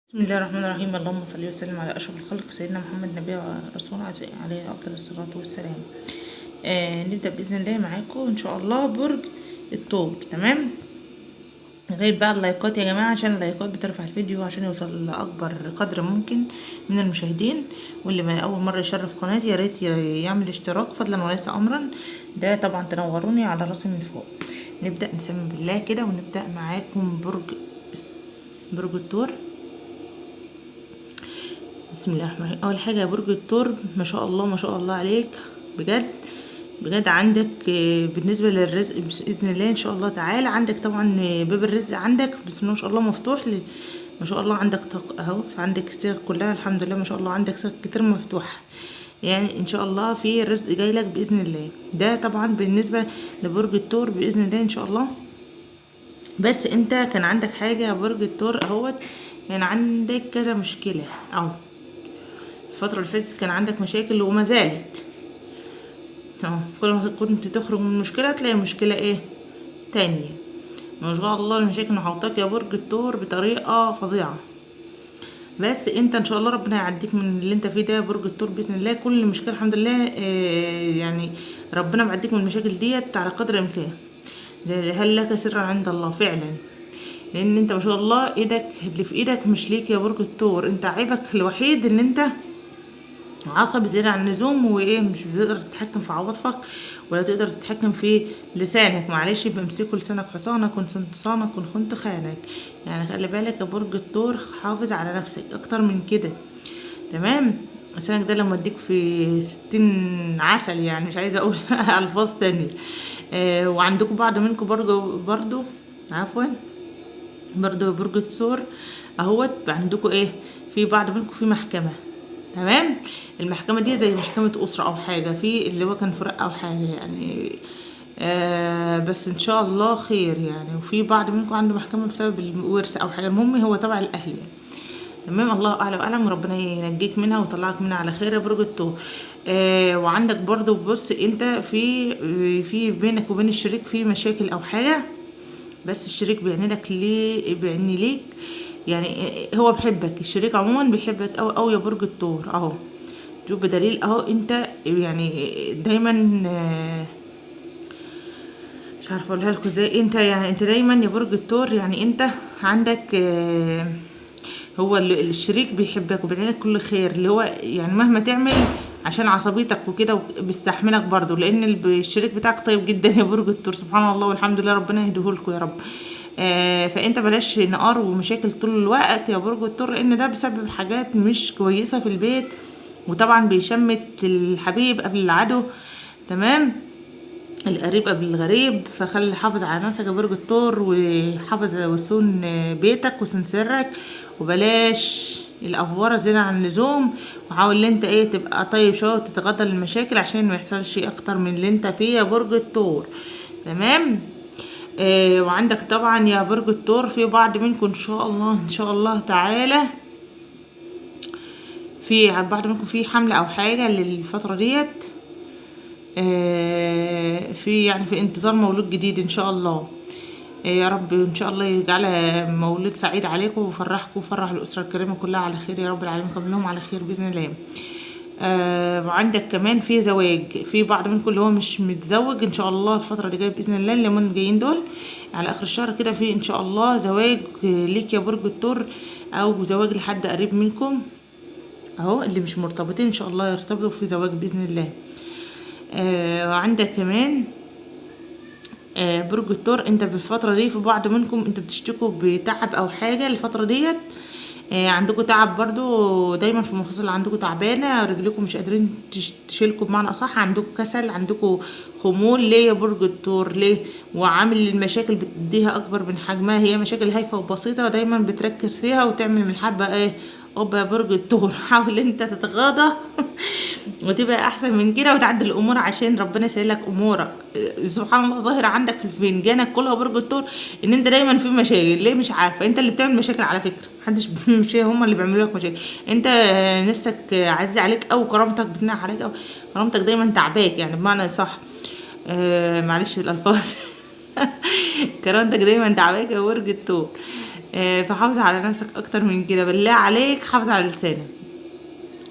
بسم الله الرحمن الرحيم. اللهم صل وسلم على اشرف الخلق سيدنا محمد نبي ورسول عليه افضل الصلاة والسلام. نبدا باذن الله معاكم ان شاء الله برج الثور. تمام، غير بقى اللايكات يا جماعة، عشان اللايكات بترفع الفيديو عشان يوصل لاكبر قدر ممكن من المشاهدين. واللي ما اول مرة يشرف قناتي يا ريت يعمل اشتراك فضلا وليس امرا، ده طبعا تنوروني على راسي من فوق. نبدا نسمي بالله كده ونبدا معاكم برج الثور. بسم الله الرحمن الرحيم. اول حاجة يا برج الثور، ما شاء الله ما شاء الله عليك، بجد بجد عندك بالنسبة للرزق باذن الله ان شاء الله تعالى، عندك طبعا باب الرزق عندك بسم الله ما شاء الله مفتوح، ما شاء الله عندك طاقة اهو، عندك الصيغ كلها الحمد لله ما شاء الله، عندك صيغ كتير مفتوحة، يعني ان شاء الله في رزق جاي لك باذن الله. ده طبعا بالنسبة لبرج الثور باذن الله ان شاء الله. بس انت كان عندك حاجة يا برج الثور اهوت، كان عندك كذا مشكلة اهو الفترة اللي فاتت، كان عندك مشاكل وما زالت اهو، كل ما كنت تخرج من مشكلة تلاقي مشكلة ايه تانية. ما شاء الله المشاكل محوطاك يا برج الثور بطريقة فظيعة. بس انت ان شاء الله ربنا يعديك من اللي انت فيه ده يا برج الثور باذن الله. كل مشكلة الحمد لله يعني ربنا معديك من المشاكل ديت على قدر الامكان. هل لك سر عند الله فعلا، لان انت ما شاء الله ايدك اللي في ايدك مش ليك يا برج الثور. انت عيبك الوحيد ان انت عصبي زيادة عن اللزوم، وايه مش بتقدر تتحكم في عواطفك ولا تقدر تتحكم في لسانك. معلش بمسكوا لسانك حصانك وإن صانك وإن خنت خانك، يعني خلي بالك يا برج الثور، حافظ على نفسك اكتر من كده. تمام، لسانك ده لما اديك في 60 عسل، يعني مش عايزه اقول الفاظ تانية. وعندكم بعض منكم برضو عفوا برضو برج الثور اهوت، عندكم ايه في بعض منكم في محكمة. تمام، المحكمة دي زي محكمة أسرة أو حاجة، في اللي هو كان فراق أو حاجة يعني، بس إن شاء الله خير يعني. وفي بعض منكم عنده محكمة بسبب الورث أو حاجة، المهم هو تبع الأهل يعني. تمام، الله أعلم وأعلم، ربنا ينجيك منها ويطلعك منها على خير يا برج الثور. وعندك برضو بص أنت في بينك وبين الشريك في مشاكل أو حاجة، بس الشريك بيعني لك ليه، بيعني ليك يعني، هو بيحبك، الشريك عموما بيحبك أوي أوي يا برج الثور اهو. شوف بدليل اهو، انت يعني دايما مش عارفه اقولها لكم ازاي، انت يعني انت دايما يا برج الثور يعني انت عندك هو الشريك بيحبك وبيدعي لك كل خير، اللي هو يعني مهما تعمل عشان عصبيتك وكده بيستحملك برضو، لان الشريك بتاعك طيب جدا يا برج الثور سبحان الله والحمد لله، ربنا يهديهولكوا يا رب. فانت بلاش نقار ومشاكل طول الوقت يا برج الثور، لان ده بسبب حاجات مش كويسة في البيت، وطبعا بيشمت الحبيب قبل العدو. تمام، القريب قبل الغريب، فخلي حافظ على نفسك يا برج الثور، وحافظ وصون بيتك وصون سرك، وبلاش الافوره زيادة عن اللزوم، وحاول ان انت ايه تبقى طيب شوية وتتغاضى المشاكل عشان ما يحصلش اكتر من اللي انت فيه يا برج الثور. تمام، وعندك طبعا يا برج الثور في بعض منكم ان شاء الله ان شاء الله تعالى في بعض منكم في حمله او حاجة للفترة ديت، في يعني في انتظار مولود جديد ان شاء الله. يا رب ان شاء الله يجعلها مولود سعيد عليكم ويفرحكم ويفرح الاسرة الكريمة كلها على خير يا رب العالمين، كلهم على خير باذن الله. وعندك كمان في زواج، في بعض منكم اللي هو مش متزوج ان شاء الله الفترة اللي جاية باذن الله، اليومين الجايين دول على اخر الشهر كده في ان شاء الله زواج ليك يا برج الثور، او زواج لحد قريب منكم اهو، اللي مش مرتبطين ان شاء الله يرتبطوا في زواج باذن الله. وعندك كمان برج الثور، انت بالفترة دي في بعض منكم انتوا بتشتكوا بتعب او حاجة الفترة ديت، عندكم تعب برضو دايما في المفاصل، عندكم تعبانة رجلكم مش قادرين تشيلكم بمعنى اصح، عندكم كسل، عندكم خمول. ليه يا برج الثور ليه؟ وعامل المشاكل بتديها اكبر من حجمها، هي مشاكل هايفة وبسيطة دايما بتركز فيها وتعمل من حبه ايه اوبا يا برج الثور. حاول انت تتغاضى وتبقى احسن من كده وتعدل الامور عشان ربنا يسهل لك امورك. سبحان الله ظاهر عندك في فنجانك كلها برج الثور ان انت دايما في مشاكل، ليه مش عارفه؟ انت اللي بتعمل مشاكل على فكرة، محدش مش هم اللي بيعملوا لك مشاكل، انت نفسك عزيز عليك او كرامتك بتنع عليك، او كرامتك دايما تعباك يعني بمعنى صح، معلش بالالفاظ كرامتك دايما تعباك يا برج الثور. فحافظ على نفسك اكتر من كده، بالله عليك حافظ على لسانك.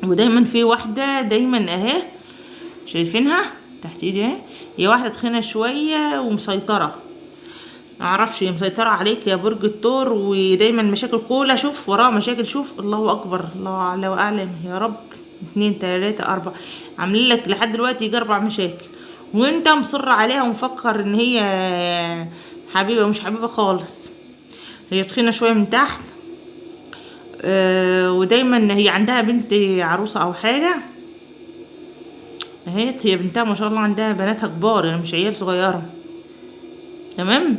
ودايما في واحدة دايما اهي شايفينها تحت ايدي اهي، هي واحدة تخينة شوية ومسيطره، معرفش هي مسيطرة عليك يا برج الثور، ودايما مشاكل كلها، شوف وراها مشاكل، شوف الله اكبر، الله اعلى واعلم يا رب، 2 3 4، عاملين لك لحد دلوقتي يجي 4 مشاكل، وانت مصر عليها ومفكر ان هي حبيبه، مش حبيبه خالص. هي تخينة شوية من تحت، ودايما هي عندها بنت عروسه او حاجة اهي، هي بنتها ما شاء الله عندها بناتها كبار يعني مش عيال صغيرة، تمام.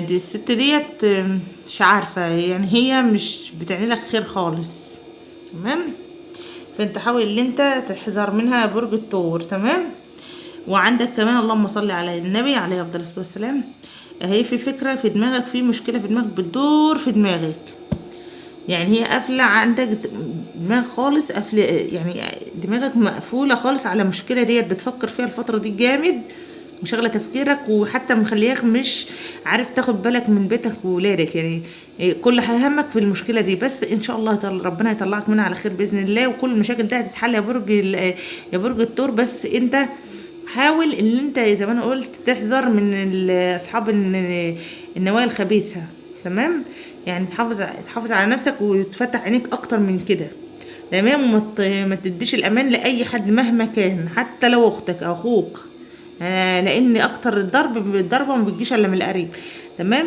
دي الست ديت مش عارفه يعني هي مش بتعني لك خير خالص، تمام. فانت حاول ان انت تحذر منها برج الثور، تمام. وعندك كمان اللهم صل على النبي عليه افضل الصلاة والسلام، اهي في فكرة في دماغك، في مشكلة في دماغك بتدور في دماغك، يعني هي قافله عندك دماغ خالص، قافله يعني دماغك مقفولة خالص على مشكلة ديت بتفكر فيها الفترة دي جامد، وشغله تفكيرك، وحتى مخلياك مش عارف تاخد بالك من بيتك وولادك، يعني كل همك في المشكلة دي. بس ان شاء الله ربنا يطلعك منها على خير باذن الله، وكل المشاكل دي هتتحل يا برج يا برج الثور. بس انت حاول ان انت زي ما انا قلت تحذر من اصحاب النوايا الخبيثة، تمام. يعني تحافظ على نفسك وتفتح عينيك اكتر من كده، تمام. وما تديش الامان لاي حد مهما كان، حتى لو اختك او اخوك، لان اكتر الضربة ما بتجيش الا من القريب، تمام.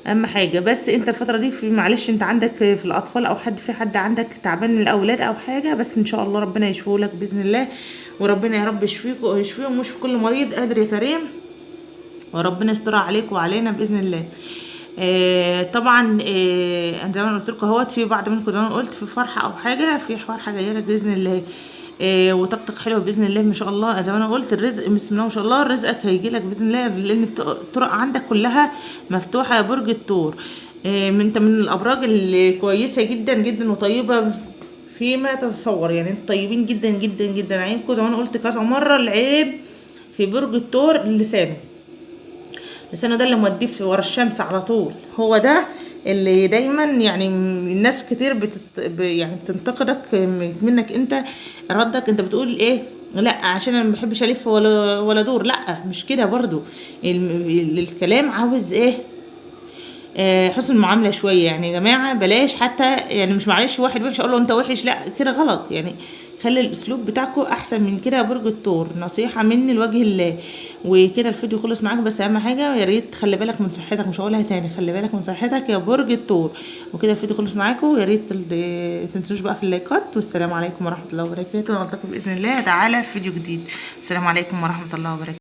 اهم حاجة بس انت الفترة دي في معلش انت عندك في الاطفال او حد، في حد عندك تعبان من الاولاد او حاجة، بس ان شاء الله ربنا يشفيه لك باذن الله، وربنا يا رب يشفيك ويشفيهم ويشفي كل مريض قادر يا كريم، وربنا يستر عليك وعلينا باذن الله. طبعا زي ما انا قلت لكم اهوت، في بعض منكم زي ما انا قلت في فرحه او حاجة، في فرحه جاية لك باذن الله، وطاقتك حلوة باذن الله ما شاء الله. زي ما انا قلت الرزق بسم الله ما شاء الله، رزقك هيجي لك باذن الله، لان الطرق عندك كلها مفتوحة يا برج الثور. انت من الابراج الكويسة جدا جدا وطيبة فيما تتصور، يعني انتوا طيبين جدا جدا جدا. عيبكم زي ما انا قلت كذا مرة، العيب في برج الثور لسانه، لسانه ده اللي موديه في ورا الشمس على طول، هو ده اللي دايما يعني الناس كتير يعني بتنتقدك منك انت، ردك انت بتقول ايه، لا عشان انا ما بحبش الف ولا دور، لا مش كده برضو، الكلام عاوز ايه، حسن المعاملة شوية يعني يا جماعة، بلاش حتى يعني مش معلش واحد وحش اقول له انت وحش، لا كده غلط، يعني خلي الاسلوب بتاعكم احسن من كده يا برج الثور، نصيحة مني لوجه الله. وكده الفيديو خلص معاك، بس اهم حاجة يا ريت خلي بالك من صحتك، مش هقولها تاني، خلي بالك من صحتك يا برج الثور. وكده الفيديو خلص معاكم، يا ريت تنسوش بقى في اللايكات، والسلام عليكم ورحمة الله وبركاته، ونلتقي باذن الله تعالى في فيديو جديد. السلام عليكم ورحمة الله وبركاته.